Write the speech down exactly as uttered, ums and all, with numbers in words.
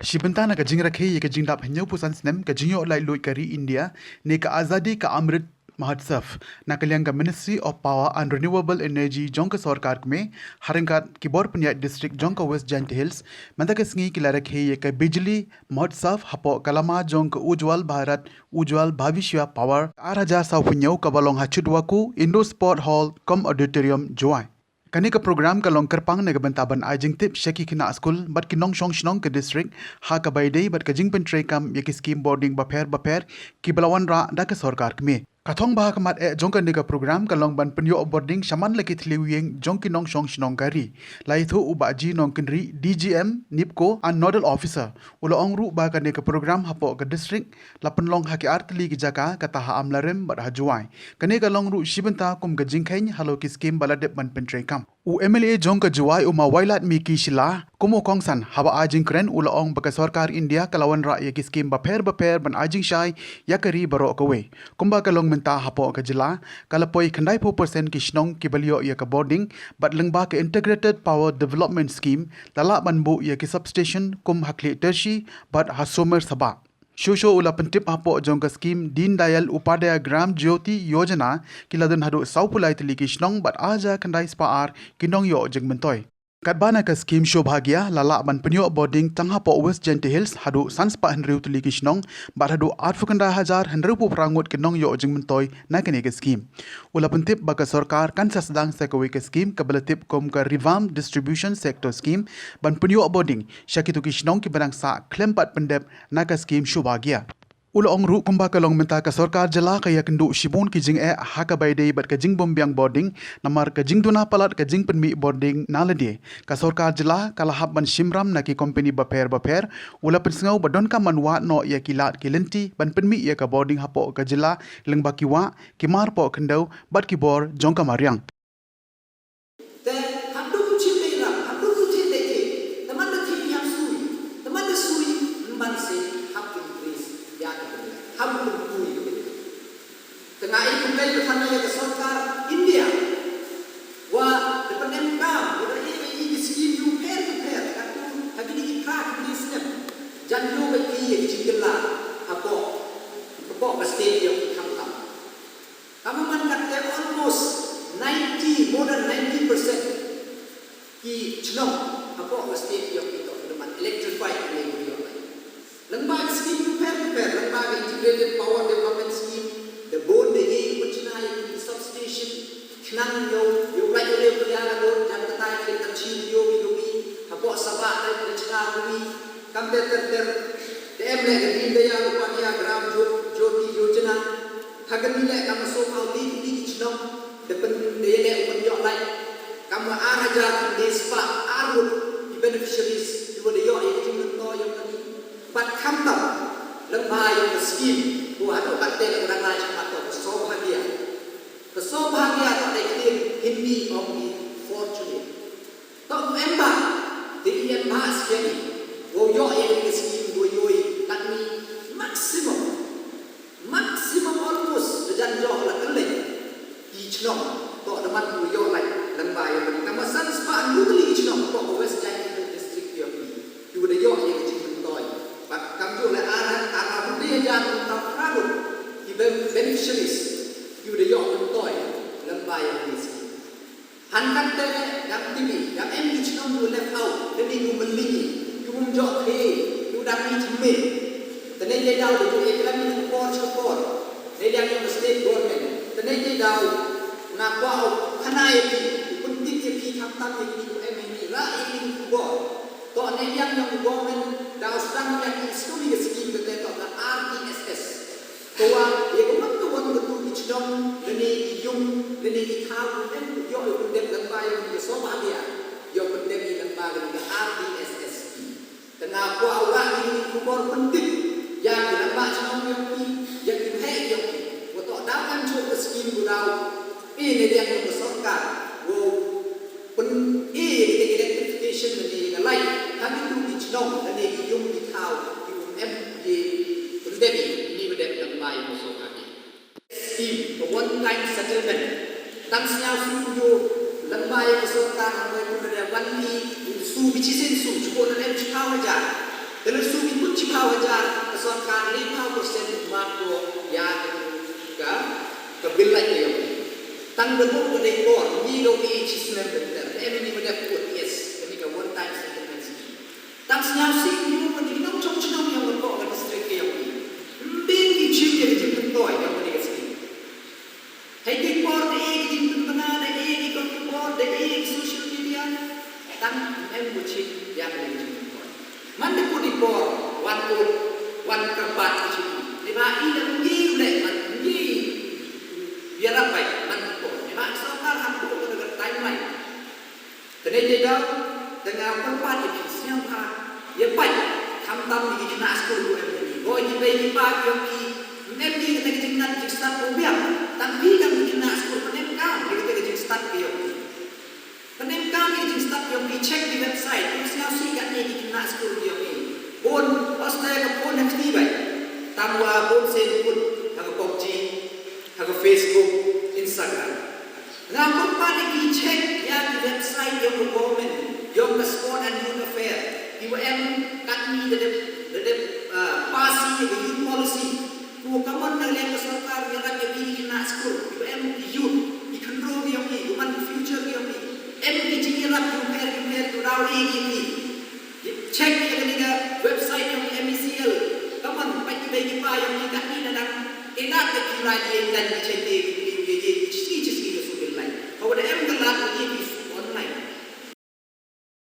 Shi bynta na ka jingrakhe ïa ka jingdap hynñiewphew san snem ka jingïoh laitluid ka ri India ne ka Azadi Ka Amrit Mahotsav, na ka liang ka Ministry of Power and Renewable Energy jong ka sorkar kmie, ha ryngkat ki bor pynïaid district jong ka West Jaintia Hills, mynta ka sngi ki la rakhe ïa ka Bijli Mahotsav hapoh ka lama jong ka Ujjwal Bharat Ujjwal Bhavishya Power ar hajar sawphew hynñiew, kaba long ha Chudwaku Indoor Sport Hall cum Auditorium, Jowai. Kane ka program ka long kyrpang na ka bynta ban ai jingtip sha ki khynnah skul bad ki nongshong shnong ka district ha kaba ïadei bad ka jingpyntreikam ïa ki skim bording bapher bapher kiba la wanrah da ka sorkar kmie. Ka thong ba ha khmat eh jong kane ka program ka long ban pynïoh bording sha man la ki thliew ïing jong ki nongshong shnong ka ri. La ïathuh u Bah G Nongkynrih, D G M, NEEPCO, and Nodal Officer. U la ong ruh ba kane ka program hapoh ka district la pynlong ha ki ar tylli ki jaka, kata ha Amlarem bad ha Jowai. Kane ka long ruh shi bynta kum ka jingkheiñ halor ki skim ba la dep ban pyntreikam. U M L A jong ka Jowai, u Ma Wailadmiki Shylla, kum u kongsan haba ai jingkren, u la ong ba ka sorkar India ka la wanrah ïa ki skim bapher bapher ban ai jingshai ïa ka ri baroh kawei. Kumba ka long mynta hapoh ka jylla, ka la poi khyndaiphew percent ki shnong kiba la ïoh ïa ka bording, bad lyngba ka Integrated Power Development Scheme la lah ban buh ïa ki substation kum ha Khliehtershi bad ha Somer Sabha. Shuh shuh u la pyntip, hapoh jong ka skim Deen Dayal Upadhyaya Gram Jyoti Yojana ki la don haduh sawphew lai tylli ki shnong bad ar hajar khyndai spah ar ki nongïoh jingmyntoi. Katba na ka skim Saubhagya la lah ban pynïoh bording tang hapoh West Jaintia Hills haduh san spah hynriew tylli ki shnong bad haduh arphew khyndai hajar hynriewphew phra ngut ki nongïoh jingmyntoi na kane ka skim. U la pyntip ba ka sorkar kan sa sdang sa kawei ka skim kaba la tip kum ka Revamped Distribution Sector Scheme ban pynïoh bording sha kito ki shnong kiba dang sah khlem pat pyndep na ka skim Saubhagya. U la ong ruh, kumba ka long mynta, ka sorkar jylla ka ïakynduh shibun ki jingeh ha kaba ïadei bad ka jingbymbiang bording, namar ka jingduna palat ka jingpynmih bording na lade. Ka sorkar jylla ka la hap ban shimram na ki kompani bapher bapher. U la pynsngew ba donkam ban wad noh ïa ki lad ki lynti ban pynmih ïa ka bording hapoh ka jylla lyngba ki wah, ki mar pohkhyndew bad ki bor jong ka mariang. Te hap dum chim dei ram, hap dum chim dei te. Te man da thim ïa sui, te man da sui, man se hap increase ïa ka bynta, hap dum pui ka bynta. Te nga ai kumlei ba than ïa ka sorkar India. Wa da pynem kam, wa da ai ai ki skim ïa u pher ïa u pher, katto ha kine ki phra kine ki snem. Jan ïoh ba ki ïa ki jingkylla hapoh, hapoh ka state ïa u khamtam. Ka mut man katte almost ninety, more than ninety percent ki chnong hapoh ka state ïoh ki tok, da man electrify ka ne ïoh. Lyngba ki scheme bapher bapher, lyngba ka Integrated Power Development Scheme, da bun da ïa ki pynchna ïa ki substation, khnang ïoh, ïoh lait ïoh lait ïa ka dur, jan katai ka tar chi ïoh ïoh ïoh, hapoh Sabha ka tar chna ïoh, kam ter ter ter, da em leh ka Deen Dayal Upadhyaya Gram Jyoti Yojana, ha kane leh kam sngewbha ïa ki chnong da pyn, da ïaleh u pynïoh lait. Kam ar hajar khyndai spah ar ngut ki beneficiaries kiba da ïoh ïa ka jingmyntoi ïa kane. Bad khamtam lyngba ïa ka skim, ko haduh katte ka dang lai shakhmat, to ka Saubhagya. Ka Saubhagya, to dei ktien Hindi ong ki fortunate. To u em bah, te i em bah skem, wow ïoh ïa ka skim, wow ïoh ïa ka, katne maximum. Maximum almost, da jan jong la kylleng ki chnong, to da man u ïoh lait lyngba ïa ka. Namar san spah hynriew tylli ki chnong hapoh West Jaintia Hills District ïoh ki, ki da ïoh ïa ka jingmyntoi. Bad kamjooh leh ar, ar, ar, ar hajar, ki ben-, beneficiaries ki da ïoh myntoi lyngba ïa ka skim. Hynrei katte dang tip, dang em ki chnong kiba left out, lane kiba mlien, kiba ym jop hi, kiba dang mih thymmai. Te ne te daw ba ju ïa klam ïa ka por sha ka por. Ne dang ïa ka state government. Te ne te daw nga kwah u khana ïa phi, u pyntip ïa phi khamtam ïa kine kiba em ïa kine, rah ïa kine ki khubor. To ne dang ïa ka government daw sdang ïa ki skim, ïa ka skim kata to ka R D S S. Ka wah ïa ka wan ka wan ka tu ki chnong, lane ki yung, lane ki thaw, lane ki ïoh ïa pyndep lyngba ïa ka Saubhagya, ïoh pyndep ïa lyngba ïa ka R D S S P. Te nga kwah u rah ïa ki khubor pyntip ïa ki rangbah chnong ïa ki, ïa ki heh ïa ki. Wa to daw em shuh ka skim, u daw, eh, ne dang ïa ka sorkar, wow pyn-, eh, ïa ka electrification lane ïa ka light ha kito ki chnong lane ki yung ki thaw kiba ym em ïa pyndep ïa kine ba dep lyngba ïa ka Saubhagya. Scheme ka one time settlement. Tang sñiaw sñiaw ïoh lyngba ïa ka sorkar, hangno kumno da wan ïa u su, bichi sien su, chuko na em chikaw hajar. Te lehse ki kut shiphew hajar ka sorkar, laiphew percent map ko ïa ka, ka, ka bill lait ka ïong. Tang da mut ka dei por, ngi ïohi shi snem lynter. Te em ngi ma dep kut, yes, kane ka one time settlement scheme. Tang sngewsih ngi ma ngi nongshong shnong ïong ka district ka ïong. Ym dei ngi jin ïa ka jingpynpoi ïong kane ka scheme. Hei ki por da e ki jingpynbna, da e ki khubor, da e ki social media. Tang em bushit ïa ka jingpynbna. Man da kut i por, wan kut, wan kyrpad ki jingpynbna. Neibhah i da ngi u leh man ngi. Ïarap bai, man da kut. Neibhah sorkar ha kut ka timeline. Te ngi dei daw, te nga kyrpad ïa phi sngewbha ïa peit, khamtam ïa ki khynnah skul ruh em ïa ki. Boi ki bei ki pa ki ïong ki, em ïa kata ka jingnang jingstad ruh biang. Tang phi kam ki khynnah skul, pynemkam ïa kata ka jingstad ki ïong ki. Pynemkam ïa ka jingstad ki ïong ki, check ki website, phi sngewsih katne ki khynnah skul ki ïong ki. Bun, hostel ka bun ha kti bai. Tang wa bun sien kut ha ka PUBG, ha ka Facebook, Instagram. Nga kyrpad ïa ki check ïa ki website ïong ka government, ïong ka Sport and Youth Affair. Ki wa em katne da dep, da dep, ah, pass ïa ka youth policy. Ko ka mon na liang ka sorkar ïarap ïa ki khynnah skul. Ki wa em ki youth, ki khynroo ki ïong ki, ki wa man future ki ïong ki. Em ki jingïarap ki wa pher ki wa pher ki wa daw ïa ki ki. Check ïa kane ka website ïong M E C L. Ka mon, peit ki bei ki pa ïong ki katne na dang. Ïa na ka ki la ïa ngan ki check ïa ki, ïa ki, ïa ki,